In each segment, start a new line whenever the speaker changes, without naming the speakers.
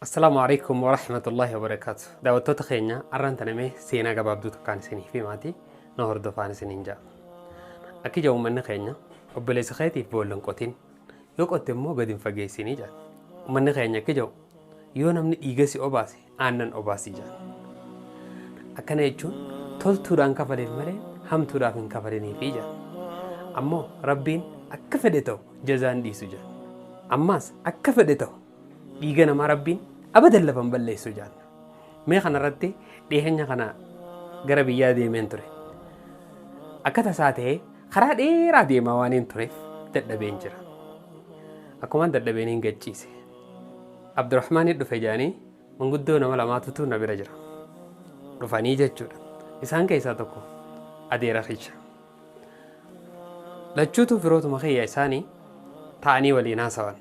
Assalaamu alaikum warahmatullahi wabarakaatu. Daawwattoota keenya arraan tanamee seenaa gabaabduu tokkaan isiniif himaati na hordofaan isiniin ja'a. Akki ija uummanni keenya obboleessa keetiif boolla hin qotin yoo qotte immoo gadi hin fageessinii jedha. Uummanni keenya akki jedhu yoo namni dhiiga si obaase aannan obaasii jedha. Akkana jechuun toltuudhaan kafaleef malee hamtuudhaaf hin kafaliniifi jedha. Ammoo Rabbiin akka fedhe ta'u jazaan dhiisu jedha. Ammaas akka fedhe ta'u dhiiga namaa Rabbiin abadan lafa hin balleessu jedhan. Mee kanarratti dhiyeenya kana gara biyyaa deemeen ture. Akka tasaa ta'ee karaa dheeraa deemaa waan hin tureef dadhabeen jira. Akkumaan dadhabeen hin gacciise. Abdurrahmaanii dhufe jedhanii manguddoo nama lamaatutu na bira jira. Dhufanii jechuudha. Isaan keessaa tokko adeera kiyya. Lachuutu firootuma kiyya isaanii ta'anii waliin haasawan.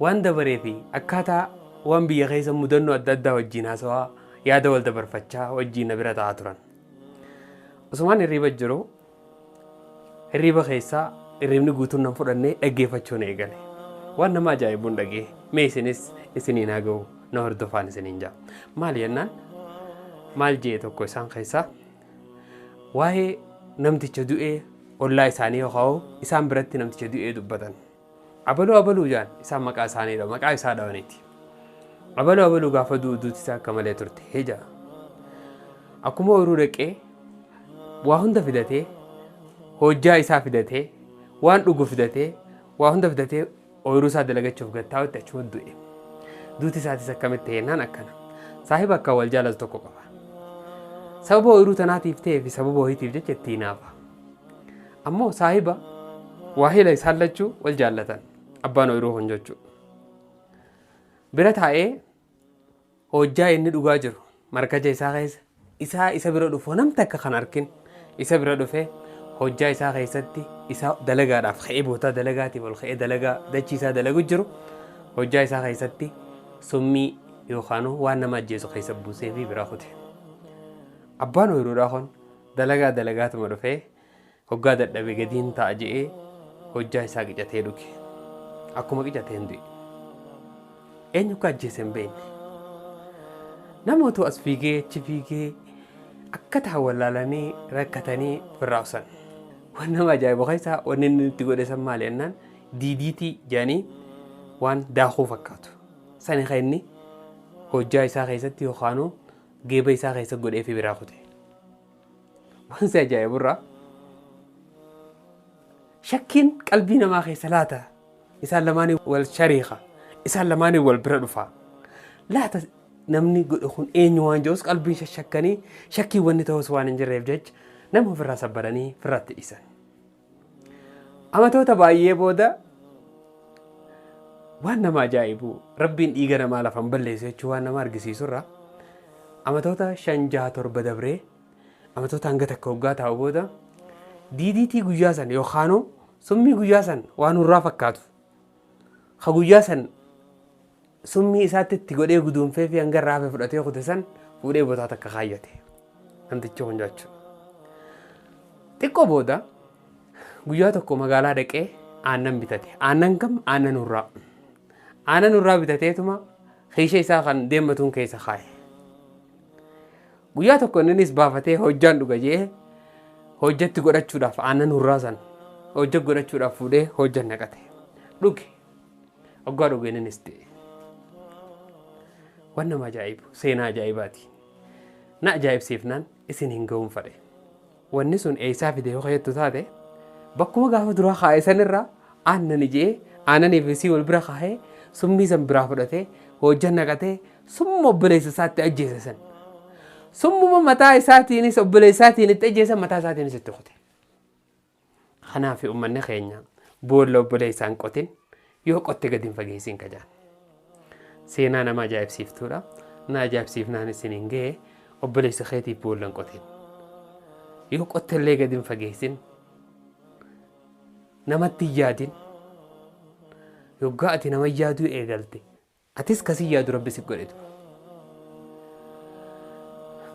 Waan dabaree fi akkaataa waan biyya keessa mudannoo adda addaa wajjin haasawaa yaada wal dabarfachaa wajjin na bira taa'aa turan. Osumaan hirriiba jiru hirriiba keessaa hirriibni guutuun nan fudhannee dhaggeeffachuun eegale. Waan nama ajaa'ibuun dhagee mee isinis isiniin haa ga'u na hordofaan isiniin ja'a. Maal jennaan maal jee tokko isaan keessaa waa'ee namticha du'ee ollaa isaanii yookaan isaan biratti namticha du'ee dubbatan. Abaluu abaluu jaan isaan maqaa isaaniidha maqaa isaa dhawaniiti. Abaluu abaluu gaafa du'u duuti isaa akka malee turte heja. Akkuma ooyiruu dhaqee waa hunda fidatee hojjaa isaa fidatee waan dhugu fidatee waa hunda fidatee ooyiruu isaa dalagachuuf gad taa'utti achuma du'e. Duuti isaatis akkamitti jennaan akkana. Saahiba akka wal jaalatu tokko qaba. Sababa ooyiruu tanaatiif ta'ee fi sababa wayiitiif jecha itti hinaafa. Ammoo saahiba waahila isaan lachuu wal jaallatan abbaan ooyiruu kun jechuudha. Bira taa'ee hojjaa inni dhugaa jiru markaja isaa keessa isaa isa bira dhufu nam takka kan arkin isa bira dhufee hojjaa isaa keessatti isa dalagaadhaaf ka'ee bootaa dalagaatiif ol ka'ee dalagaa dachii isaa dalagu jiru hojjaa isaa keessatti summii yookaan waan nama ajjeesu keessa buusee fi bira kute. Abbaan ooyiruudhaa kun dalagaa dalagaatuma dhufee hoggaa dadhabe gadiin ta'a je'ee hojjaa isaa qicatee dhuge. Akkuma qicateen du'e. Eenyu akka ajjeese hin beekne. Namoota as fiigee achi fiigee akka ta'an wallaalanii rakkatanii ofirraa usan. Waan nama ajaa'ibu keessaa wanni inni itti godhe san maali jennaan DDT jedhanii waan daakuu fakkaatu. Sani kan inni hojjaa isaa keessatti yookaanuu geeba isaa keessa godhee fi biraa kute. Waan si ajaa'iburraa shakkiin qalbii namaa keessa laata isaan lamaanii wal shariika isaan lamaanii wal bira dhufa laata namni godhe kun eenyu waan jedhus qalbiin shashakkanii shakkii wanni ta'us waan hin jirreef jecha nama ofirraa sabbaranii ofirraatti dhiisan. Amatoota baay'ee booda waan nama ajaa'ibu rabbiin dhiiga namaa lafan balleessu jechuun waan nama argisiisurra amatoota 5 6 7 dabree amatoota hanga takka waggaa taa'u booda DDT guyyaa san yookaanuu summii guyyaa san waan hurraa fakkaatu ka guyyaa san summii isaatti itti godhee guduunfee fi hanga irraa hafe fudhatee kute san fuudhee botaa takka kaayyate namtichi kun jechuudha. Xiqqoo booda guyyaa tokko magaalaa dhaqee aannan bitate. Aannan kam? Aannan hurraa. Aannan hurraa bitateetuma kiisha isaa kan deemmatuun keessa kaa'e. Guyyaa tokko innis baafatee hojjaan dhuga jee hojjatti godhachuudhaaf aannan hurraa san hojja godhachuudhaaf fuudhee hojjan naqate. Dhuge. Hoggaa dhuge innis ta'e. Waan nama ajaa'ibu seenaa ajaa'ibaati. Na ajaa'ibsiifnaan isin hin ga'uun fadhe. Wanni sun eessaa fide yoo jettu taate bakkuma gaafa duraa kaa'e sanirraa aannan ijee aannanii fi sii wal bira kaa'ee summii san biraa fudhatee hojjan naqatee summa obboleessa isaatti ajjeese san. Summuma mataa isaatiinis obboleessa isaatiin itti ajjeesan mataa isaatiinis itti kute. Kanaaf uummanni keenya boolla obboleessaan qotin yoo qotte gadi hin fageessin kajaan. Seenaa nama ajaa'ibsiiftuudha. Na ajaa'ibsiifnaan isin hin ga'e obboleessa keetiif boolla hin qotin. Yoo qotte illee gadi hin fageessin. Namatti hin yaadin. Yoggaa ati nama yaaduu eegalte atis kasii yaadu rabbi si godhetu.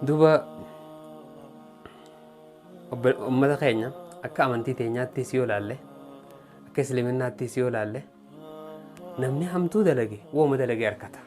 Duuba ummata keenya akka amantii teenyaattis yoo laalle akka islaminaattis yoo laalle namni hamtuu dalage wooma dalage harkata.